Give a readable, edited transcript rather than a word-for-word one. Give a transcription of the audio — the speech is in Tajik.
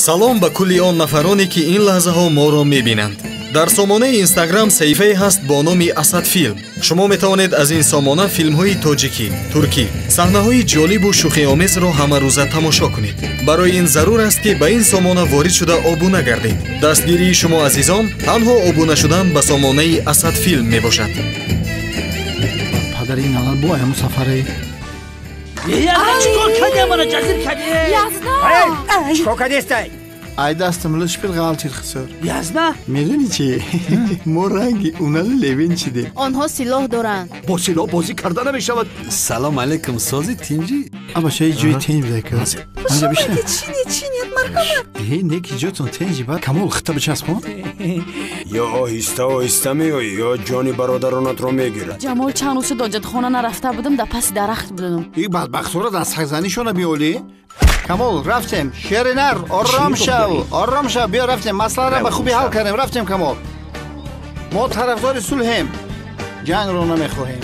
Салом ба кулли он нафароне, ки ин лаҳзаҳо моро мебинанд. Дар сомонаи Инстаграм саҳифае ҳаст бо номи Асадфилм. Шумо метавонед аз ин сомона филмҳои тоҷикӣ, туркӣ, саҳнаҳои ҷолибу шӯхиомезро ҳамарӯза тамошо кунед. Барои ин зарур аст, ки ба ин сомона ворид шуда обуна гардед. Дастгирии шумо, азизон, танҳо обуна шудан ба сомонаи Асадфилм мебошад. Падари налал бо ҳамун сафаре. Чикор кардем, мана ҷазир кардем. Язна. Чикор кардестай? Ай дастам лишпил ғалтир хисор. Язна. Медонӣ чи? Мо ранги унали левин чидем. Онҳо силоҳ доранд. Бо силоҳ бозӣ карда намешавад. Салом алейкум, сози, тинҷӣ? Абаша, ҷои тинҷ бидай. Анҷа бишна. Чинед, чинед, марҳамат. Э, неки ҷотон тинҷи, баъд Камол хита бичаспон. Ё оҳиста оҳиста меоӣ, ё ҷони бародаронатро мегирад. Ҷамол, чанд рӯз шуд ҳоҷатхона нарафта будам, дар паси дарахт будам. И бадбахтора дастхакзанишона биёлӣ. Камол, рафтем. Шери нар, ором шав, ором шав, биё, рафтем. Масъаларо ба хубӣ ҳал кардем, рафтем, Камол. Мо тарафдори сулҳем, ҷангро намехоҳем.